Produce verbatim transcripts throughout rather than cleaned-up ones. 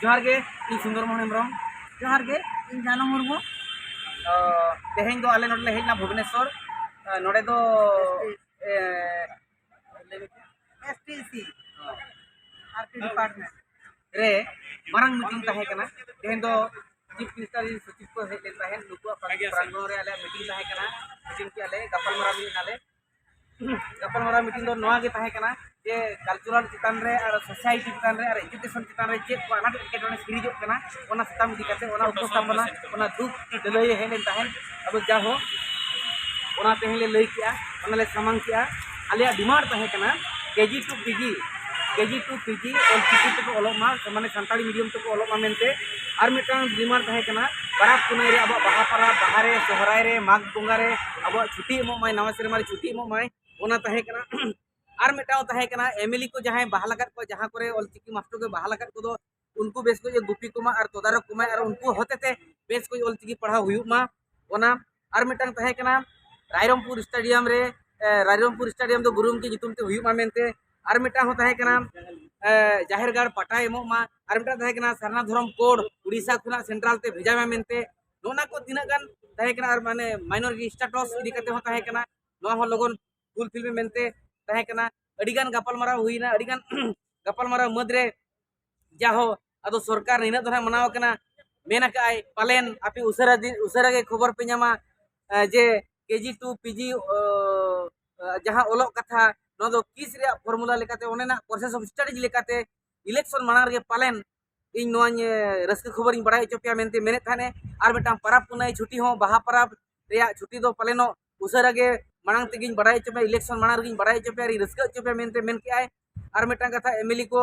ᱡᱚᱦᱟᱨ ᱜᱮ, ᱤᱧ ᱥᱩᱱᱫᱚᱨ ᱢᱳᱦᱚᱱ ᱦᱮᱢᱵᱨᱚᱢ᱾ ᱡᱚᱦᱟᱨ ᱜᱮ, ᱤᱧ ᱡᱟᱱᱚ ᱢᱩᱨᱢᱩ᱾ ᱛᱮᱦᱮᱧ ᱫᱚ ᱟᱞᱮ ᱱᱚᱰᱮ ᱞᱮ ᱦᱮᱡ ᱮᱱᱟ ᱵᱷᱩᱵᱽᱱᱮᱥᱚᱨ᱾ ᱱᱚᱰᱮ ᱫᱚ ᱮᱥ ᱴᱤ ᱥᱤ ᱟᱨ ᱴᱤ ᱰᱤᱯᱟᱨᱴᱢᱮᱱᱴ ᱨᱮ ᱢᱟᱨᱟᱝ ᱢᱤᱴᱤᱝ ᱛᱟᱦᱮᱸ ᱠᱟᱱᱟ᱾ ᱛᱮᱦᱮᱧ ᱫᱚ ᱪᱤᱯ ᱢᱤᱱᱤᱥᱴᱟᱨ ᱨᱮᱱ ᱥᱚᱪᱤᱵᱽ ᱠᱚ ᱦᱮᱡ ᱞᱮᱱ ᱛᱟᱦᱮᱸᱫ᱾ ᱱᱩᱠᱩᱣᱟᱜ ᱯᱨᱟᱝᱜᱚ-, ᱯᱨᱟᱝᱜᱚᱱ ᱨᱮ ᱟᱞᱮᱭᱟᱜ ᱢᱤᱴᱤᱝ ᱛᱟᱦᱮᱸ ᱠᱟᱱᱟ᱾ ᱢᱤᱴᱤᱝ ᱠᱮᱜᱼᱟ ᱞᱮ, ᱜᱟᱯᱟᱞᱢᱟᱨᱟᱣ ᱦᱩᱭ ᱮᱱᱟ ᱞᱮ᱾ ᱜᱟᱯᱟᱞᱢᱟᱨᱟᱣ ᱢᱤᱴᱤᱝ ᱫᱚ ᱱᱚᱣᱟ ᱜᱮ ᱛᱟᱦᱮᱸ ᱠᱟᱱᱟ ᱡᱮ ᱠᱟᱞᱪᱟᱨᱟᱞ ᱪᱮᱛᱟᱱ ᱨᱮ ᱟᱨ ᱥᱳᱥᱟᱭᱴᱤ ᱪᱮᱛᱟᱱ ᱨᱮ ᱟᱨ ᱮᱡᱩᱠᱮᱥᱚᱱ ᱪᱮᱛᱟᱱ ᱨᱮ ᱪᱮᱫ ᱠᱚ ᱟᱱᱟᱴ ᱮᱴᱠᱮᱴᱚᱬᱮ ᱥᱤᱨᱡᱟᱹᱜ ᱠᱟᱱᱟ, ᱚᱱᱟ ᱥᱟᱛᱟᱢ ᱤᱫᱤ ᱠᱟᱛᱮ ᱚᱱᱟ ᱩᱯᱚᱥᱛᱷᱟᱯᱚᱱᱟ, ᱚᱱᱟ ᱫᱩᱠ ᱞᱟᱹᱞᱟᱹᱭ ᱦᱮᱡ ᱞᱮᱱ ᱛᱟᱦᱮᱸᱫ᱾ ᱟᱫᱚ ᱡᱟᱭᱦᱳᱠ, ᱚᱱᱟ ᱛᱮᱦᱮᱧ ᱞᱮ ᱞᱟᱹᱭ ᱠᱮᱜᱼᱟ, ᱚᱱᱟ ᱞᱮ ᱥᱟᱢᱟᱝ ᱠᱮᱜᱼᱟ᱾ ᱟᱞᱮᱭᱟᱜ ᱰᱤᱢᱟᱱᱰ ᱛᱟᱦᱮᱸ ᱠᱟᱱᱟ ᱠᱮ ᱡᱤ ᱴᱩ ᱯᱤ ᱡᱤ, ᱠᱮ ᱡᱤ two P G Ol Chiki ᱛᱮᱠᱚ ᱚᱞᱚᱜ ᱢᱟ, ᱢᱟᱱᱮ ᱥᱟᱱᱛᱟᱲᱤ ᱢᱤᱰᱤᱭᱟᱢ ᱛᱮᱠᱚ ᱚᱞᱚᱜ ᱢᱟ ᱢᱮᱱᱛᱮ᱾ ᱟᱨ ᱢᱤᱫᱴᱟᱝ ᱰᱤᱢᱟᱱᱰ ᱛᱟᱦᱮᱸ ᱠᱟᱱᱟ ᱯᱟᱨᱟᱵᱽ ᱯᱩᱱᱟᱹᱭ ᱨᱮ, ᱟᱵᱚᱣᱟᱜ ᱵᱟᱦᱟ ᱯᱟᱨᱟᱵᱽ, ᱵᱟᱦᱟ ᱨᱮ, ᱥᱚᱦᱨᱟᱭ ᱨᱮ, ᱢᱟᱜᱽ ᱵᱚᱸᱜᱟ ᱨᱮ ᱟᱵᱚᱣᱟᱜ ᱪᱷᱩᱴᱤ ᱮᱢᱚᱜ ᱢᱟᱭ, ᱱᱟᱣᱟ ᱥᱮᱨᱢᱟ ᱨᱮ ᱪᱷᱩᱴᱤ ᱮᱢᱚᱜ ᱢᱟᱭ, ᱚᱱᱟ ᱛᱟᱦᱮᱸ ᱠᱟᱱᱟ᱾ ᱟᱨ ᱢᱤᱫᱴᱟᱝ ᱛᱟᱦᱮᱸ ᱠᱟᱱᱟ ᱮᱢ ᱮᱞ ᱮ ᱠᱚ ᱡᱟᱦᱟᱸᱭ ᱵᱟᱦᱟᱞ ᱟᱠᱟᱫ ᱠᱚᱣᱟ, ᱡᱟᱦᱟᱸ ᱠᱚᱨᱮ ᱚᱞ ᱪᱤᱠᱤ ᱢᱟᱥᱴᱟᱨ ᱠᱚ ᱵᱟᱦᱟᱞ ᱟᱠᱟᱫ ᱠᱚᱫᱚ, ᱩᱱᱠᱩ ᱵᱮᱥ ᱠᱚᱡ ᱮ ᱜᱩᱯᱤ ᱠᱚᱢᱟ ᱟᱨ ᱛᱚᱫᱟᱨᱚᱠ ᱠᱚᱢᱟᱭ ᱟᱨ ᱩᱱᱠᱩ ᱦᱚᱛᱮᱛᱮ ᱵᱮᱥ ᱠᱚᱡ ᱚᱞ ᱪᱤᱠᱤ ᱯᱟᱲᱦᱟᱣ ᱦᱩᱭᱩᱜ ᱢᱟ, ᱚᱱᱟ᱾ ᱟᱨ ᱢᱤᱫᱴᱟᱝ ᱛᱟᱦᱮᱸ ᱠᱟᱱᱟ ᱨᱟᱭᱨᱚᱝᱯᱩᱨ ᱥᱴᱮᱰᱤᱭᱟᱢ ᱨᱮ, ᱮ, ᱨᱟᱭᱨᱚᱝᱯᱩᱨ ᱥᱴᱮᱰᱤᱭᱟᱢ ᱫᱚ ᱜᱩᱨᱩ ᱜᱚᱢᱠᱮ ᱧᱩᱛᱩᱢ ᱛᱮ ᱦᱩᱭᱩᱜ ᱢᱟ ᱢᱮᱱᱛᱮ᱾ ᱟᱨ ᱢᱤᱫᱴᱟᱝ ᱦᱚᱸ ᱛᱟᱦᱮᱸ ᱠᱟᱱᱟ, ᱮ, ᱡᱟᱦᱮᱨ ᱜᱟᱲ ᱯᱟᱴᱟ ᱮᱢᱚᱜ ᱢᱟ᱾ ᱟᱨ ᱢᱤᱫᱴᱟᱝ ᱛᱟᱦᱮᱸ ᱠᱟᱱᱟ ᱥᱟᱨᱱᱟ ᱫᱷᱚᱨᱚᱢ ᱠᱳᱰ ᱩᱲᱤᱥᱥᱟ ᱠᱷᱚᱱᱟᱜ ᱥᱮᱱᱴᱨᱟᱞ ᱛᱮ ᱵᱷᱮᱡᱟᱭ ᱢᱟ ᱢᱮᱱᱛᱮ᱾ ᱱᱚᱜᱼᱚ ᱱᱟ ᱠᱚ ᱛᱤᱱᱟᱹᱜ ᱜᱟᱱ ᱛᱟᱦᱮᱸ ᱠᱟᱱᱟ, ᱟᱨ ᱢᱟᱱᱮ ᱢᱟᱭᱱᱚᱨᱤᱴᱤ ᱥᱴᱮᱴᱟᱥ ᱤᱫᱤ ᱠᱟᱛᱮ ᱦᱚᱸ ᱛᱟᱦᱮᱸ ᱠᱟᱱᱟ, ᱱᱚᱣᱟ ᱦᱚᱸ ᱞᱚᱜᱚᱱ ᱯᱷᱩᱞᱯᱷᱤᱞ ᱢᱮ ᱢᱮᱱᱛᱮ ᱛᱟᱦᱮᱸ ᱠᱟᱱᱟ᱾ ᱟᱹᱰᱤᱜᱟᱱ ᱜᱟᱯᱟᱞᱢᱟᱨᱟᱣ ᱦᱩᱭᱱᱟ, ᱟᱹᱰᱤᱜᱟᱱ ᱜᱟᱯᱟᱞᱢᱟᱨᱟᱣ ᱢᱩᱫᱽ ᱨᱮ ᱡᱟᱦᱳ, ᱟᱫᱚ ᱥᱚᱨᱠᱟᱨ ᱱᱤᱱᱟᱹᱜ ᱫᱚ ᱱᱟᱦᱟᱜ ᱢᱟᱱᱟᱣ ᱠᱟᱱᱟ, ᱢᱮᱱ ᱟᱠᱟᱫ ᱟᱭ ᱯᱟᱞᱮᱱ ᱟᱯᱮ ᱩᱥᱟᱹᱨᱟ ᱫᱤᱱ, ᱩᱥᱟᱹᱨᱟ ᱜᱮ ᱠᱷᱚᱵᱚᱨ ᱯᱮ ᱧᱟᱢᱟ, ᱮ, ᱡᱮ ᱠᱮ ᱡᱤ ᱴᱩ ᱯᱤ ᱡᱤ, ᱚ, ᱡᱟᱦᱟᱸ ᱚᱞᱚᱜ ᱠᱟᱛᱷᱟ, ᱱᱚᱣᱟ ᱫᱚ ᱠᱤᱥ ᱨᱮᱭᱟᱜ ᱯᱷᱚᱨᱢᱩᱞᱟ ᱞᱮᱠᱟᱛᱮ, ᱚᱸᱰᱮᱱᱟᱜ ᱠᱳᱨᱥᱮᱥ ᱚᱯᱷ ᱥᱴᱟᱰᱤᱡᱽ ᱞᱮᱠᱟᱛᱮ ᱤᱞᱮᱠᱥᱚᱱ ᱢᱟᱲᱟᱝ ᱨᱮᱜᱮ ᱯᱟᱞᱮᱱ ᱤᱧ ᱱᱚᱣᱟᱧ, ᱮ, ᱨᱟᱹᱥᱠᱟᱹ ᱠᱷᱚᱵᱚᱨᱤᱧ ᱵᱟᱲᱟᱭ ᱦᱚᱪᱚ ᱯᱮᱭᱟ ᱢᱮᱱᱛᱮ ᱢᱮᱱᱮᱫ ᱛᱟᱦᱮᱱᱮ᱾ ᱟᱨ ᱢᱤᱫᱴᱟᱝ ᱯᱟᱨᱟᱵᱽ ᱯᱩᱱᱟᱹᱭ ᱪᱷᱩᱴᱤ ᱦᱚᱸ, ᱵᱟᱦᱟ ᱯᱟᱨᱟᱵᱽ ᱨᱮᱭᱟᱜ ᱪᱷᱩᱴᱤ ᱫᱚ ᱯᱟᱞᱮᱱᱚᱜ ᱩᱥᱟᱹᱨᱟ ᱜᱮ ᱢᱟᱲᱟᱝ ᱛᱮᱜᱮᱧ ᱵᱟᱲᱟᱭ ᱦᱚᱪᱚ ᱯᱮᱭᱟ, ᱤᱞᱮᱠᱥᱚᱱ ᱢᱟᱲᱟᱝ ᱨᱮᱜᱮᱧ ᱵᱟᱲᱟᱭ ᱦᱚᱪᱚ ᱯᱮᱭᱟ ᱟᱨᱤᱧ ᱨᱟᱹᱥᱠᱟᱹ ᱦᱚᱪᱚ ᱯᱮᱭᱟ ᱢᱮᱱᱛᱮ ᱢᱮᱱ ᱠᱮᱜᱼᱟᱭ᱾ ᱟᱨ ᱢᱤᱫᱴᱟᱝ ᱠᱟᱛᱷᱟ, ᱮᱢ ᱮᱞ ᱮ ᱠᱚ,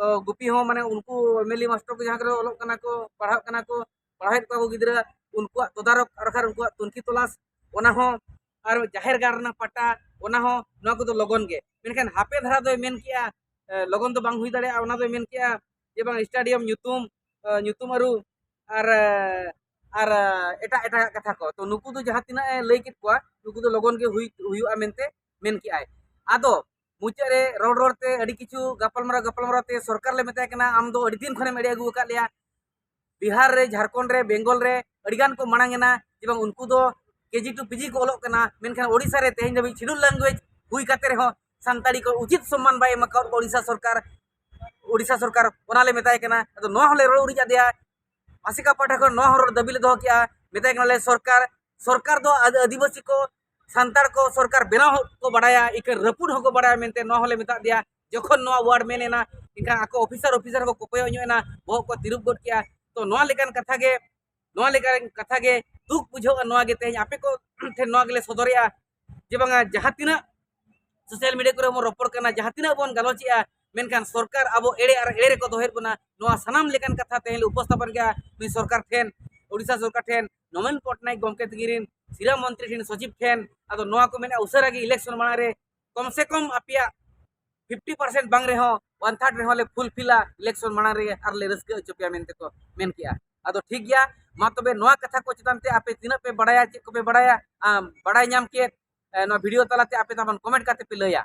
ᱚ, ᱜᱩᱯᱤ ᱦᱚᱸ, ᱢᱟᱱᱮ ᱩᱱᱠᱩ ᱮᱢ ᱮᱞ ᱮ ᱢᱟᱥᱴᱟᱨ ᱠᱚ ᱡᱟᱦᱟᱸ ᱠᱚᱨᱮ ᱚᱞᱚᱜ ᱠᱟᱱᱟ ᱠᱚ, ᱯᱟᱲᱦᱟᱜ ᱠᱟᱱᱟ ᱠᱚ, ᱯᱟᱲᱦᱟᱣᱮᱫ ᱠᱚᱣᱟ ᱠᱚ ᱜᱤᱫᱽᱨᱟᱹ, ᱩᱱᱠᱩᱣᱟᱜ ᱛᱚᱫᱟᱨᱚᱠ ᱟᱨ ᱵᱟᱠᱷᱟᱱ ᱩᱱᱠᱩᱣᱟᱜ ᱛᱩᱱᱠᱷᱤ ᱛᱚᱞᱟᱥ, ᱚᱱᱟ ᱦᱚᱸ, ᱟᱨ ᱡᱟᱦᱮᱨ ᱜᱟᱲ ᱨᱮᱱᱟᱜ ᱯᱟᱴᱟ, ᱚᱱᱟ ᱦᱚᱸ, ᱱᱚᱣᱟ ᱠᱚᱫᱚ ᱞᱚᱜᱚᱱ ᱜᱮ᱾ ᱢᱮᱱᱠᱷᱟᱱ ᱦᱟᱯᱮ ᱫᱷᱟᱨᱟ ᱫᱚᱭ ᱢᱮᱱ ᱠᱮᱜᱼᱟ, ᱮ, ᱞᱚᱜᱚᱱ ᱫᱚ ᱵᱟᱝ ᱦᱩᱭ ᱫᱟᱲᱮᱭᱟᱜᱼᱟ, ᱚᱱᱟ ᱫᱚᱭ ᱢᱮᱱ ᱠᱮᱜᱼᱟ ᱡᱮ ᱵᱟᱝ ᱥᱴᱮᱰᱤᱭᱟᱢ ᱧᱩᱛᱩᱢ, ᱮ, ᱧᱩᱛᱩᱢ ᱟᱹᱨᱩ ᱟᱨ, ᱮ, ᱟᱨ, ᱮ, ᱮᱴᱟᱜ ᱮᱴᱟᱜᱟᱜ ᱠᱟᱛᱷᱟ ᱠᱚ᱾ ᱛᱚ ᱱᱩᱠᱩ ᱫᱚ ᱡᱟᱦᱟᱸ ᱛᱤᱱᱟᱹᱜ ᱮ ᱞᱟᱹᱭ ᱠᱮᱫ ᱠᱚᱣᱟ, ᱱᱩᱠᱩ ᱫᱚ ᱞᱚᱜᱚᱱ ᱜᱮ ᱦᱩᱭ, ᱦᱩᱭᱩᱜᱼᱟ ᱢᱮᱱᱛᱮ ᱢᱮᱱ ᱠᱮᱜᱼᱟᱭ᱾ ᱟᱫᱚ ᱢᱩᱪᱟᱹᱫ ᱨᱮ ᱨᱚᱲ ᱨᱚᱲ ᱛᱮ ᱟᱹᱰᱤ ᱠᱤᱪᱷᱩ ᱜᱟᱯᱟᱞᱢᱟᱨᱟᱣ ᱜᱟᱯᱟᱞᱢᱟᱨᱟᱣ ᱛᱮ ᱥᱚᱨᱠᱟᱨ ᱞᱮ ᱢᱮᱛᱟᱭ ᱠᱟᱱᱟ, ᱟᱢ ᱫᱚ ᱟᱹᱰᱤ ᱫᱤᱱ ᱠᱷᱚᱱᱮᱢ ᱮᱲᱮ ᱟᱹᱜᱩ ᱟᱠᱟᱫ ᱞᱮᱭᱟ᱾ ᱵᱤᱦᱟᱨ ᱨᱮ, ᱡᱷᱟᱲᱠᱷᱚᱸᱰ ᱨᱮ, ᱵᱮᱝᱜᱚᱞ ᱨᱮ ᱟᱹᱰᱤ ᱜᱟᱱ ᱠᱚ ᱢᱟᱲᱟᱝ ᱮᱱᱟ, ᱡᱮ ᱵᱟᱝ ᱩᱱᱠᱩ ᱫᱚ ᱠᱮᱡᱤ ᱴᱩ ᱯᱤᱡᱤ ᱠᱚ ᱚᱞᱚᱜ ᱠᱟᱱᱟ, ᱢᱮᱱᱠᱷᱟᱱ ᱳᱰᱤᱥᱟ ᱨᱮ ᱛᱮᱦᱮᱧ ᱫᱷᱟᱹᱵᱤᱡ ᱥᱤᱰᱩᱞ ᱞᱮᱝᱜᱩᱭᱮᱡᱽ ᱦᱩᱭ ᱠᱟᱛᱮ ᱨᱮᱦᱚᱸ ᱥᱟᱱᱛᱟᱲᱤ ᱠᱚ ᱩᱪᱤᱛ ᱥᱚᱢᱢᱟᱱ ᱵᱟᱭ ᱮᱢ ᱟᱠᱟᱫ ᱠᱚᱣᱟ ᱳᱰᱤᱥᱟ ᱥᱚᱨᱠᱟᱨ᱾ ᱳᱰᱤᱥᱟ ᱥᱚᱨᱠᱟᱨ ᱚᱱᱟ ᱞᱮ ᱢᱮᱛᱟᱭ ᱠᱟᱱᱟ᱾ ᱟᱫᱚ ᱱᱚᱣᱟ ᱦᱚᱸᱞᱮ ᱨᱚᱲ ᱩᱨᱤᱡ ᱟᱫᱮᱭᱟ᱾ ᱟᱥᱮᱠᱟ ᱯᱟᱦᱴᱟ ᱠᱷᱚᱱ ᱱᱚᱣᱟ ᱦᱚᱸ ᱨᱚᱲ ᱫᱟᱹᱵᱤ ᱞᱮ ᱫᱚᱦᱚ ᱠᱮᱜᱼᱟ, ᱢᱮᱛᱟᱭ ᱠᱟᱱᱟᱞᱮ ᱥᱚᱨᱠᱟᱨ, ᱥᱚᱨᱠᱟᱨ ᱫᱚ ᱟᱫ- ᱟᱹᱫᱤᱵᱟᱹᱥᱤ ᱠᱚ, ᱥᱟᱱᱛᱟᱲ ᱠᱚ ᱥᱚᱨᱠᱟᱨ ᱵᱮᱱᱟᱣ ᱦᱚᱸᱠᱚ ᱵᱟᱲᱟᱭᱟ, ᱤᱠᱷᱟᱹᱱ ᱨᱟᱹᱯᱩᱫ ᱦᱚᱸᱠᱚ ᱵᱟᱲᱟᱭᱟ ᱢᱮᱱᱛᱮ ᱱᱚᱣᱟ ᱦᱚᱸᱞᱮ ᱢᱮᱛᱟᱫ ᱫᱮᱭᱟ᱾ ᱡᱚᱠᱷᱚᱱ ᱱᱚᱣᱟ ᱣᱟᱨᱰ ᱢᱮᱱ ᱮᱱᱟ, ᱮᱱᱠᱷᱟᱱ ᱟᱠᱚ ᱚᱯᱷᱤᱥᱟᱨ ᱚᱯᱷᱤᱥᱟᱨ ᱦᱚᱸᱠᱚ ᱠᱚᱭᱚᱜ ᱧᱚᱜ ᱮᱱᱟ, ᱵᱚᱦᱚᱜ ᱠᱚ ᱛᱤᱨᱩᱵ ᱜᱚᱫ ᱠᱮᱜᱼᱟ᱾ ᱛᱚ ᱱᱚᱣᱟ ᱞᱮᱠᱟᱱ ᱠᱟᱛᱷᱟ ᱜᱮ, ᱱᱚᱣᱟ ᱞᱮᱠᱟᱱ ᱠᱟᱛᱷᱟ ᱜᱮ ᱫᱩᱠ ᱵᱩᱡᱷᱟᱹᱜᱼᱟ᱾ ᱱᱚᱣᱟ ᱜᱮ ᱛᱮᱦᱮᱧ ᱟᱯᱮ ᱠᱚ ᱴᱷᱮᱱ ᱱᱚᱣᱟ ᱜᱮᱞᱮ ᱥᱚᱫᱚᱨᱮᱜᱼᱟ, ᱡᱮ ᱵᱟᱝᱟ ᱡᱟᱦᱟᱸ ᱛᱤᱱᱟᱹᱜ ᱥᱳᱥᱟᱞ ᱢᱤᱰᱤᱭᱟ ᱠᱚᱨᱮ ᱵᱚᱱ ᱨᱚᱯᱚᱲ ᱠᱟᱱᱟ, ᱡᱟᱦᱟᱸ ᱛᱤᱱᱟᱹᱜ ᱵᱚᱱ ᱜᱟᱞᱚᱪᱮᱜᱼᱟ, ᱢᱮᱱᱠᱷᱟᱱ ᱥᱚᱨᱠᱟᱨ ᱟᱵᱚ ᱮᱲᱮ ᱟᱨ ᱮᱲᱮ ᱨᱮᱠᱚ ᱫᱚᱦᱚᱭᱮᱫ ᱵᱚᱱᱟ᱾ ᱱᱚᱣᱟ ᱥᱟᱱᱟᱢ ᱞᱮᱠᱟᱱ ᱠᱟᱛᱷᱟ ᱛᱮᱦᱮᱧ ᱞᱮ ᱩᱯᱚᱥᱛᱷᱟᱯᱚᱱ ᱠᱮᱜᱼᱟ ᱱᱩᱭ ᱥᱚᱨᱠᱟᱨ ᱴᱷᱮᱱ, ᱳᱰᱤᱥᱟ ᱥᱚᱨᱠᱟᱨ ᱴᱷᱮᱱ, ᱱᱚᱵᱤᱱ ᱯᱚᱴᱱᱟᱭᱮᱠ ᱜᱚᱢᱠᱮ ᱛᱤᱠᱤᱱ ᱨᱮᱱ ᱥᱤᱨᱟ ᱢᱚᱱᱛᱨᱤ ᱴᱷᱮᱱ, ᱥᱚᱪᱤᱵᱽ ᱴᱷᱮᱱ᱾ ᱟᱫᱚ ᱱᱚᱣᱟ ᱠᱚ ᱢᱮᱱᱟ, ᱩᱥᱟᱹᱨᱟ ᱜᱮ ᱤᱞᱮᱠᱥᱚᱱ ᱢᱟᱲᱟᱝ ᱨᱮ ᱠᱚᱢ ᱥᱮ ᱠᱚᱢ ᱟᱯᱮᱭᱟᱜ ᱯᱷᱤᱯᱴᱤ ᱯᱟᱨᱥᱮᱱᱴ ᱵᱟᱝ ᱨᱮᱦᱚᱸ ᱚᱣᱟᱱ ᱛᱷᱟᱨᱰ ᱨᱮᱦᱚᱸ ᱞᱮ ᱯᱷᱩᱞᱯᱷᱤᱞᱟ ᱤᱞᱮᱠᱥᱚᱱ ᱢᱟᱲᱟᱝ ᱨᱮᱜᱮ, ᱟᱨ ᱞᱮ ᱨᱟᱹᱥᱠᱟᱹ ᱦᱚᱪᱚ ᱯᱮᱭᱟ ᱢᱮᱱᱛᱮ ᱠᱚ ᱢᱮᱱ ᱠᱮᱜᱼᱟ᱾ ᱟᱫᱚ ᱴᱷᱤᱠ ᱜᱮᱭᱟ, ᱢᱟ ᱛᱚᱵᱮ ᱱᱚᱣᱟ ᱠᱟᱛᱷᱟ ᱠᱚ ᱪᱮᱛᱟᱱ ᱛᱮ ᱟᱯᱮ ᱛᱤᱱᱟᱹᱜ ᱯᱮ ᱵᱟᱲᱟᱭᱟ, ᱪᱮᱫ ᱠᱚᱯᱮ ᱵᱟᱲᱟᱭᱟ, ᱟᱢ ᱵᱟᱲᱟᱭ ᱧᱟᱢ ᱠᱮᱫ, ᱮ, ᱱᱚᱣᱟ ᱵᱷᱤᱰᱤᱭᱳ ᱛᱟᱞᱟᱛᱮ ᱟᱯᱮ ᱛᱟᱵᱚᱱ ᱠᱚᱢᱮᱱᱴ ᱠᱟᱛᱮ ᱯᱮ ᱞᱟᱹᱭᱟ᱾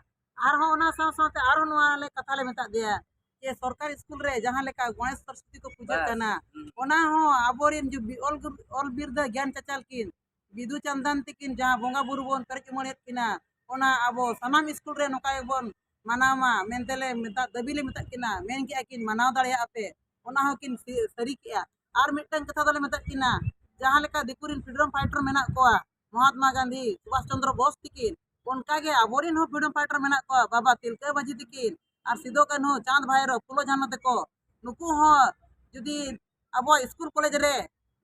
ᱟᱨᱦᱚᱸ ᱚᱱᱟ ᱥᱟᱶ ᱥᱟᱶᱛᱮ ᱟᱨᱦᱚᱸ ᱱᱚᱣᱟ ᱞᱮ ᱠᱟᱛᱷᱟ ᱞᱮ ᱢᱮᱛᱟᱫ ᱫᱮᱭᱟ ᱡᱮ ᱥᱚᱨᱠᱟᱨᱤ ᱥᱠᱩᱞ ᱨᱮ ᱡᱟᱦᱟᱸ ᱞᱮᱠᱟ ᱜᱚᱬᱮᱥ ᱥᱚᱨᱚᱥᱚᱛᱤ ᱠᱚ ᱯᱩᱡᱟᱹᱜ ᱵᱟᱥ᱾ ᱠᱟᱱᱟ, ᱦᱩᱸ᱾ ᱚᱱᱟ ᱦᱚᱸ ᱟᱵᱚᱨᱮᱱ ᱡᱩ-, ᱵᱤ-, ᱚᱞ ᱜᱩᱨ-, ᱚᱞ ᱵᱤᱨᱫᱟᱹ ᱜᱮᱭᱟᱱ ᱪᱟᱪᱟᱞ ᱠᱤᱱ ᱵᱤᱫᱩ ᱪᱟᱸᱫᱟᱱ ᱛᱤᱠᱤᱱ ᱡᱟᱦᱟᱸ ᱵᱚᱸᱜᱟ ᱵᱩᱨᱩ ᱵᱚᱱ ᱯᱮᱨᱮᱡ ᱩᱢᱟᱹᱲᱮᱫ ᱠᱤᱱᱟ, ᱚᱱᱟ ᱟᱵᱚ ᱥᱟᱱᱟᱢ ᱥᱠᱩᱞ ᱨᱮ ᱱᱚᱝᱠᱟ ᱜᱮᱵᱚᱱ ᱢᱟᱱᱟᱣ ᱢᱟ ᱢᱮᱱᱛᱮ ᱞᱮ ᱢᱮᱛᱟ, ᱫᱟᱹᱵᱤ ᱞᱮ ᱢᱮᱛᱟᱜ ᱠᱤᱱᱟ᱾ ᱢᱮᱱ ᱠᱮᱜᱼᱟ ᱠᱤᱱ ᱢᱟᱱᱟᱣ ᱫᱟᱲᱮᱭᱟᱜᱼᱟ ᱯᱮ, ᱚᱱᱟ ᱦᱚᱸ ᱠᱤᱱ ᱥᱤ-, ᱥᱟᱹᱨᱤ ᱠᱮᱜᱼᱟ᱾ ᱟᱨ ᱢᱤᱫᱴᱟᱝ ᱠᱟᱛᱷᱟ ᱫᱚᱞᱮ ᱢᱮᱛᱟᱜ ᱠᱤᱱᱟ, ᱡᱟᱦᱟᱸ ᱞᱮᱠᱟ ᱫᱤᱠᱩ ᱨᱮᱱ ᱯᱷᱨᱤᱰᱚᱢ ᱯᱷᱟᱭᱴᱟᱨ ᱢᱮᱱᱟᱜ ᱠᱚᱣᱟ, ᱢᱚᱦᱟᱛᱢᱟ ᱜᱟᱱᱫᱷᱤ, ᱥᱩᱵᱷᱟᱥ ᱪᱚᱱᱫᱨᱚ ᱵᱳᱥ ᱛᱤᱠᱤᱱ, ᱚᱱᱠᱟ ᱜᱮ ᱟᱵᱚᱨᱮᱱ ᱦᱚᱸ ᱯᱷᱨᱤᱰᱚᱢ ᱯᱷᱟᱭᱴᱟᱨ ᱢᱮᱱᱟᱜ ᱠᱚᱣᱟ, ᱵᱟᱵᱟ ᱛᱤᱞᱠᱟᱹ ᱢᱟᱹᱡᱷᱤ ᱛᱤᱠᱤᱱ, ᱟᱨ ᱥᱤᱫᱚ ᱠᱟᱹᱱᱦᱩ, ᱪᱟᱸᱫᱽ ᱵᱷᱟᱭᱨᱚ, ᱯᱷᱩᱞᱳ ᱡᱷᱟᱱᱚ ᱛᱟᱠᱚ᱾ ᱱᱩᱠᱩ ᱦᱚᱸ ᱡᱩᱫᱤ ᱟᱵᱚ ᱥᱠᱩᱞ ᱠᱚᱞᱮᱡᱽ ᱨᱮ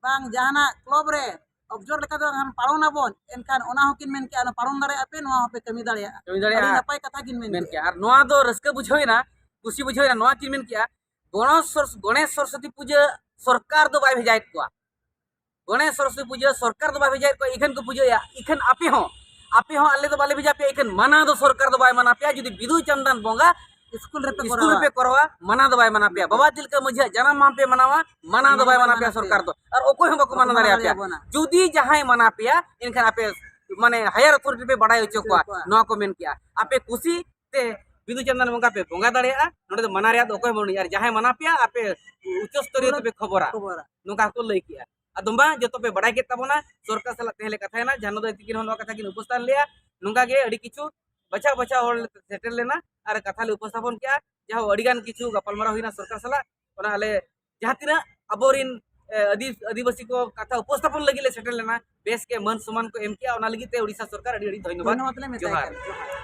ᱵᱟᱝ ᱡᱟᱦᱟᱱᱟᱜ ᱠᱞᱚᱵᱽ ᱨᱮ ᱚᱵᱡᱚᱨ ᱞᱮᱠᱟ ᱫᱚ ᱠᱷᱟᱱ ᱯᱟᱲᱚᱱ ᱟᱵᱚᱱ, ᱮᱱᱠᱷᱟᱱ ᱚᱱᱟ ᱦᱚᱸᱠᱤᱱ ᱢᱮᱱ ᱠᱮᱜᱼᱟ, ᱚᱱᱟ ᱯᱟᱲᱚᱱ ᱫᱟᱲᱮᱭᱟᱜᱼᱟ ᱯᱮ, ᱱᱚᱣᱟ ᱦᱚᱸᱯᱮ ᱠᱟᱹᱢᱤ ᱫᱟᱲᱮᱭᱟᱜᱼᱟ᱾ ᱠᱟᱹᱢᱤ ᱫᱟᱲᱮᱭᱟᱜᱼᱟ᱾ ᱟᱹᱰᱤ ᱱᱟᱯᱟᱭ ᱠᱟᱛᱷᱟ ᱠᱤᱱ ᱢᱮᱱ ᱢᱮᱱ ᱠᱮᱜᱼᱟ᱾ ᱠᱮᱜᱼᱟ᱾ ᱟᱨ ᱱᱚᱣᱟ ᱫᱚ ᱨᱟᱹᱥᱠᱟᱹ ᱵᱩᱡᱷᱟᱹᱣ ᱮᱱᱟ, ᱠᱩᱥᱤ ᱵᱩᱡᱷᱟᱹᱣ ᱮᱱᱟ, ᱱᱚᱣᱟ ᱠᱤᱱ ᱢᱮᱱ ᱠᱮᱜᱼᱟ, ᱜᱚᱬᱮᱥ ᱥᱚᱨ-, ᱜᱚᱬᱮᱥ ᱥᱚᱨᱚᱥᱚᱛᱤ ᱯᱩᱡᱟᱹ ᱥᱚᱨᱠᱟᱨ ᱫᱚ ᱵᱟᱭ ᱵᱷᱮᱡᱟᱭᱮᱫ ᱠᱚᱣᱟ᱾ ᱜᱚᱬᱮᱥ ᱥᱚᱨᱚᱥᱚᱛᱤ ᱯᱩᱡᱟᱹ ᱥᱚᱨᱠᱟᱨ ᱫᱚ ᱵᱟᱭ ᱵᱷᱮᱡᱟᱭᱮᱫ ᱠᱚᱣᱟ, ᱤᱠᱷᱟᱹᱱ ᱠᱚ ᱯᱩᱡᱟᱹᱭᱟ᱾ ᱤᱠᱷᱟᱹᱱ ᱟᱯᱮ ᱦᱚᱸ, ᱟᱯᱮ ᱦᱚᱸ ᱟᱞᱮ ᱫᱚ ᱵᱟᱞᱮ ᱵᱷᱮᱡᱟ ᱯᱮᱭᱟ, ᱤᱠᱷᱟᱹᱱ ᱢᱟᱱᱟ ᱫᱚ ᱥᱚᱨᱠᱟᱨ ᱫᱚ ᱵᱟᱭ ᱢᱟᱱᱟ ᱯᱮᱭᱟ᱾ ᱡᱩᱫᱤ ᱵᱤᱫᱩ ᱪᱟᱸᱫᱟᱱ ᱵᱚᱸᱜᱟ ᱥᱠᱩᱞ ᱨᱮᱯᱮ ᱥᱠᱩᱞ ᱠᱚᱨᱟᱣᱟ᱾ ᱨᱮᱯᱮ ᱠᱚᱨᱟᱣᱟ, ᱢᱟᱱᱟ ᱫᱚ ᱵᱟᱭ ᱢᱟᱱᱟ ᱯᱮᱭᱟ᱾ ᱵᱟᱵᱟ ᱛᱤᱞᱠᱟᱹ ᱢᱟᱹᱡᱷᱤᱭᱟᱜ ᱡᱟᱱᱟᱢ ᱢᱟᱦᱟ ᱯᱮ ᱢᱟᱱᱟᱣᱟ, ᱢᱟᱱᱟ ᱫᱚ ᱵᱟᱭ ᱢᱟᱱᱟ ᱯᱮᱭᱟ ᱥᱚᱨᱠᱟᱨ ᱫᱚ᱾ ᱟᱨ ᱚᱠᱚᱭ ᱦᱚᱸ ᱵᱟᱠᱚ ᱵᱟᱠᱚ ᱢᱟᱱᱟ ᱢᱟᱱᱟ ᱫᱟᱲᱮᱭᱟᱯᱮᱭᱟ᱾ ᱫᱟᱲᱮᱭᱟᱵᱚᱱᱟ᱾ ᱡᱩᱫᱤ ᱡᱟᱦᱟᱸᱭ ᱢᱟᱱᱟ ᱯᱮᱭᱟ, ᱮᱱᱠᱷᱟᱱ ᱟᱯᱮ ᱢᱟᱱᱮ ᱦᱟᱭᱟᱨ ᱚᱛᱷᱚᱨᱤᱴᱤ ᱯᱮ ᱵᱟᱲᱟᱭ ᱦᱚᱪᱚ ᱦᱚᱪᱚ ᱠᱚᱣᱟ, ᱠᱚᱣᱟ᱾ ᱱᱚᱣᱟ ᱠᱚ ᱢᱮᱱ ᱠᱮᱜᱼᱟ᱾ ᱟᱯᱮ ᱠᱩᱥᱤ ᱛᱮ ᱵᱤᱫᱩ ᱪᱟᱸᱫᱟᱱ ᱵᱚᱸᱜᱟ ᱯᱮ ᱵᱚᱸᱜᱟ ᱫᱟᱲᱮᱭᱟᱜᱼᱟ᱾ ᱱᱚᱰᱮ ᱫᱚ ᱢᱟᱱᱟ ᱨᱮᱭᱟᱜ ᱫᱚ ᱚᱠᱚᱭ ᱦᱚᱸ ᱵᱟᱹᱱᱩᱜᱼᱟ, ᱟᱨ ᱡᱟᱦᱟᱸᱭ ᱢᱟᱱᱟ ᱯᱮᱭᱟ ᱟᱯᱮ ᱩᱪᱪᱚ ᱥᱛᱚᱨᱤᱭᱚ ᱛᱮᱯᱮ ᱠᱷᱚᱵᱚᱨᱟ, ᱠᱷᱚᱵᱚᱨᱟ᱾ ᱱᱚᱝᱠᱟ ᱦᱚᱸᱠᱚ ᱞᱟᱹᱭ ᱠᱮᱜᱼᱟ᱾ ᱟᱫᱚ ᱢᱟ ᱡᱚᱛᱚ ᱯᱮ ᱵᱟᱲᱟᱭ ᱠᱮᱫ ᱛᱟᱵᱚᱱᱟ, ᱥᱚᱨᱠᱟᱨ ᱥᱟᱞᱟᱜ ᱛᱮᱦᱮᱧ ᱞᱮ ᱠᱟᱛᱷᱟᱭᱮᱱᱟ, ᱡᱷᱟᱱᱚ ᱫᱟᱹᱭ ᱛᱤᱠᱤᱱ ᱦᱚᱸ ᱱᱚᱣᱟ ᱠᱟᱛᱷᱟ ᱠᱤᱱ ᱩᱯᱚᱥᱛᱷᱟᱱ ᱞᱮᱜᱼᱟ᱾ ᱱᱚᱝᱠᱟ ᱜᱮ ᱟᱹᱰᱤ ᱠᱤᱪᱷᱩ ᱵᱟᱪᱷᱟᱣ ᱵᱟᱪᱷᱟᱣ ᱦᱚᱲ ᱞᱮ ᱥᱮᱴᱮᱨ ᱞᱮᱱᱟ ᱟᱨ ᱠᱟᱛᱷᱟ ᱞᱮ ᱩᱯᱚᱥᱛᱷᱟᱯᱚᱱ ᱠᱮᱜᱼᱟ᱾ ᱡᱟᱦᱟᱸ ᱟᱹᱰᱤ ᱜᱟᱱ ᱠᱤᱪᱷᱩ ᱜᱟᱯᱟᱞᱢᱟᱨᱟᱣ ᱦᱩᱭᱱᱟ ᱥᱚᱨᱠᱟᱨ ᱥᱟᱞᱟᱜ, ᱚᱱᱟ ᱟᱞᱮ ᱡᱟᱦᱟᱸ ᱛᱤᱱᱟᱹᱜ ᱟᱵᱚᱨᱤᱱ, ᱮ, ᱟᱹᱫᱤ-, ᱟᱹᱫᱤᱵᱟᱹᱥᱤ ᱠᱚ ᱠᱟᱛᱷᱟ ᱩᱯᱚᱥᱛᱷᱟᱯᱚᱱ ᱞᱟᱹᱜᱤᱫ ᱞᱮ ᱥᱮᱴᱮᱨ ᱞᱮᱱᱟ, ᱵᱮᱥ ᱜᱮ ᱢᱟᱹᱱ ᱥᱚᱢᱢᱟᱱ ᱠᱚ ᱮᱢ ᱠᱮᱜᱼᱟ᱾ ᱚᱱᱟ ᱞᱟᱹᱜᱤᱫ ᱛᱮ ᱩᱲᱤᱥᱥᱟ ᱥᱚᱨᱠᱟᱨ ᱟᱹᱰᱤ ᱟᱹᱰᱤ ᱫᱷᱚᱱᱭᱚᱵᱟᱫ᱾ ᱫᱷᱚᱱᱭᱚᱵᱟᱫ ᱞᱮ ᱢᱮᱛᱟᱭ ᱡᱚᱦᱟᱨ᱾ ᱠᱟᱱᱟ᱾ ᱡᱚᱦᱟᱨ᱾